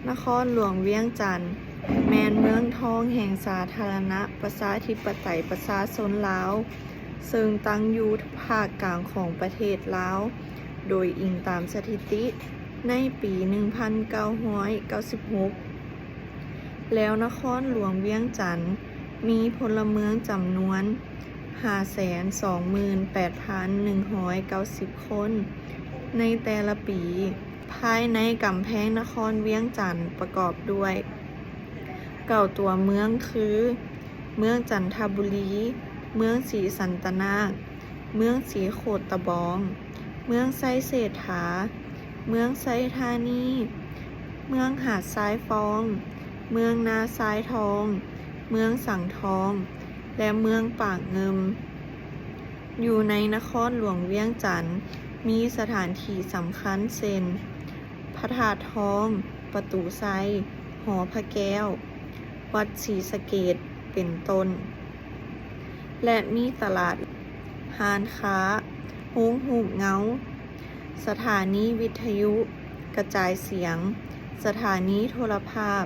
ນະຄອນຫຼວງວຽງຈັນ ແມ່ນເມືອງທອງແຫ່ງສາທາລະນະປະຊາທິປະໄຕປະຊາຊົນລາວ ເຊິ່ງຕັ້ງຢູ່ພາກກາງຂອງປະເທດລາວ, ໂດຍອີງຕາມສະຖິຕິໃນປີໜຶ່ງພັນເກົ້າຮ້ອຍເກົ້າສິບຫົກ ແລ້ວນະຄອນຫຼວງວຽງຈັນມີພົນລະເມືອງຈຳນວນຫ້າແສນສອງໝື່ນແປດພັນໜຶ່ງຮ້ອຍເກົ້າສິບຄົນໃນແຕ່ລະປີ. ພາຍໃນກຳແພງນະຄອນວຽງຈັນປະກອບດ້ວຍເກົ້າຕົວເມືອງຄື ເມືອງຈັນທະບູລີ, ເມືອງສີສັນຕະນາກ, ເມືອງສີໂຄດຕະບອງ, ເມືອງໄຊເສດຖາ, ເມືອງໄຊທານີ, ເມືອງຫາດຊາຍຟອງ, ເມືອງນາຊາຍທອງ, ເມືອງສັງທອງ ແລະ ເມືອງປາກງື່ມ. ຢູ່ໃນນະຄອນຫຼວງວຽງຈັນ ມີສະຖານທີ່ສຳຄັນເຊັ່ນ ພະທາດທອງ, ປະຕູໄຊ, ຫໍພະແກ້ວ, ວັດສີສະເກດ ເປັນຕົ້ນ ແລະ ມີຕະຫຼາດ, ຮ້ານຄ້າ, ໂຮງຮູບເງົາ, ສະຖານີວິທະຍຸກະຈາຍສຽງ, ສະຖານີໂທລະພາບ,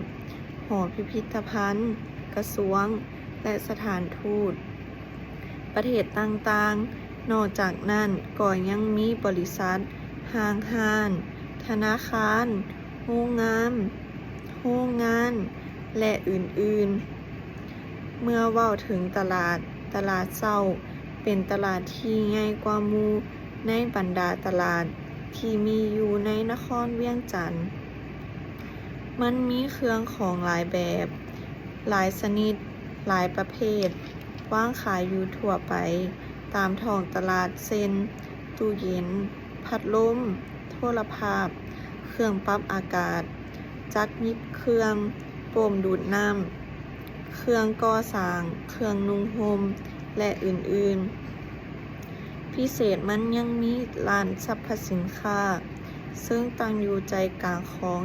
ຫໍພິພິທະພັນ, ກະຊວງ ແລະ ສະຖານທູດ ປະເທດຕ່າງໆ. ນອກຈາກນັ້ນກໍຍັງມີບໍລິສັດ, ຫ້າງຮ້ານ, ທະນາຄານ, ໂຮງງານ, ໂຮງງານ ແລະ ອື່ນໆ. ເມື່ອເວົ້າເຖິງຕະຫຼາດ, ຕະຫຼາດເຊົ້າເປັນຕະຫຼາດທີ່ໃຫຍ່ກວ່າໝູ່ໃນບັນດາຕະຫຼາດທີ່ມີຢູ່ໃນນະຄອນວຽງຈັນ. ມັນມີເຄື່ອງຂອງຫຼາຍແບບ, ຫຼາຍຊະນິດ, ຫຼາຍປະເພດ ວາງຂາຍຢູ່ທົ່ວໄປຕາມທ້ອງຕະຫຼາດ ເຊັ່ນ ຕູ້ເຢັນ, ພັດລົມ, ໂທລະພາບ, ເຄື່ອງປັບອາກາດ, ຈັກຫຍິບເຄື່ອງ, ໂປ້ມດູດນ້ຳ, ເຄື່ອງກໍ່ສ້າງ, ເຄື່ອງນຸ່ງຫົ່ມ ແລະ ອື່ນໆ. ພິເສດມັນຍັງມີຮ້ານສັບພະສິນຄ້າ ເຊິ່ງຕັ້ງຢູ່ໃຈກາງຂອງ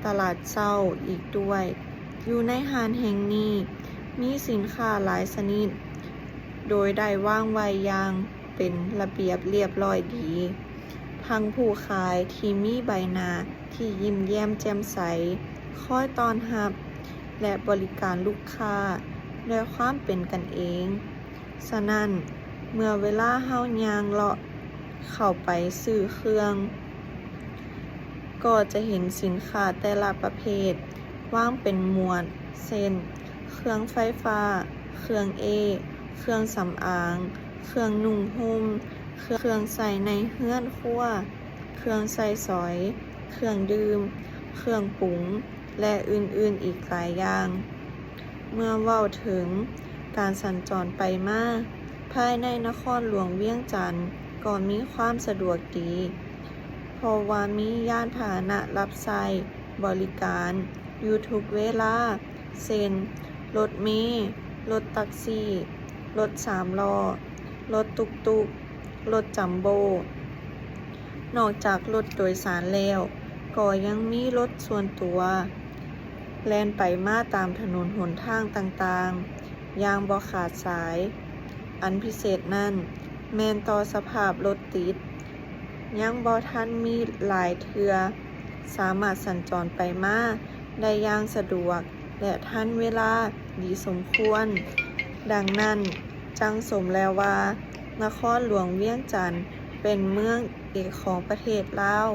ຕະຫຼາດເຊົ້າອີກດ້ວຍ. ຢູ່ໃນຮ້ານແຫ່ງນີ້ ມີສິນຄ້າຫຼາຍຊະນິດ ໂດຍໄດ້ວາງໄວ້ຢ່າງເປັນລະບຽບລຽບລ້ອຍດີ. ທັງຜູ້ຂາຍທີ່ມີໃບໜ້າທີ່ຍິ້ມແຍ້ມແຈ່ມໃສ ຄອຍຕ້ອນຮັບ ແລະ ບໍລິການລູກຄ້າດ້ວຍຄວາມເປັນກັນເອງ. ສະນັ້ນ, ເມື່ອເວລາເຮົາຍ່າງເລາະເຂົ້າໄປຊື້ເຄື່ອງ, ກໍຈະເຫັນສິນຄ້າແຕ່ລະປະເພດວາງເປັນໝວດ ເຊັ່ນ ເຄື່ອງໄຟຟ້າ, ເຄື່ອງເອ, ເຄື່ອງສຳອາງ, ເຄື່ອງນຸ່ງຫົ່ມ, ເຄື່ອງໃຊ້ໃນເຮືອນຄົວ, ເຄື່ອງໃຊ້ສອຍ, ເຄື່ອງດື່ມ, ເຄື່ອງປຸງ ແລະ ອື່ນໆອີກຫຼາຍຢ່າງ. ເມື່ອເວົ້າເຖິງການສັນຈອນໄປມາ ພາຍໃນນະຄອນຫຼວງວຽງຈັນກໍມີຄວາມສະດວກດີ ເພາະວ່າມີຍານພາຫະນະຮັບໃຊ້ບໍລິການຢູ່ທຸກເວລາ ເຊັ່ນ ລົດເມ, ລົດແທັກຊີ, ລົດສາມລໍ້, ລົດຕຸກຕຸກ, ລົດຈຳໂບ້. ນອກຈາກລົດໂດຍສານແລ້ວ, ກໍຍັງມີລົດສ່ວນຕົວແລ່ນໄປມາຕາມຖະໜົນຫົນທາງຕ່າງໆຢ່າງບໍ່ຂາດສາຍ. ອັນພິເສດນັ້ນແມ່ນຕໍ່ສະພາບລົດຕິດ, ຍັງບໍ່ທັນມີຫຼາຍເທື່ອສາມາດສັນຈອນໄປມາໄດ້ຢ່າງສະດວກ ແລະ ທັນເວລາດີສົມຄວນ. ດັ່ງນັ້ນ, ຈັ່ງສົມແລ້ວວ່າ ນະຄອນຫຼວງວຽງຈັນເປັນເມືອງເອກຂອງປະເທດລາວ.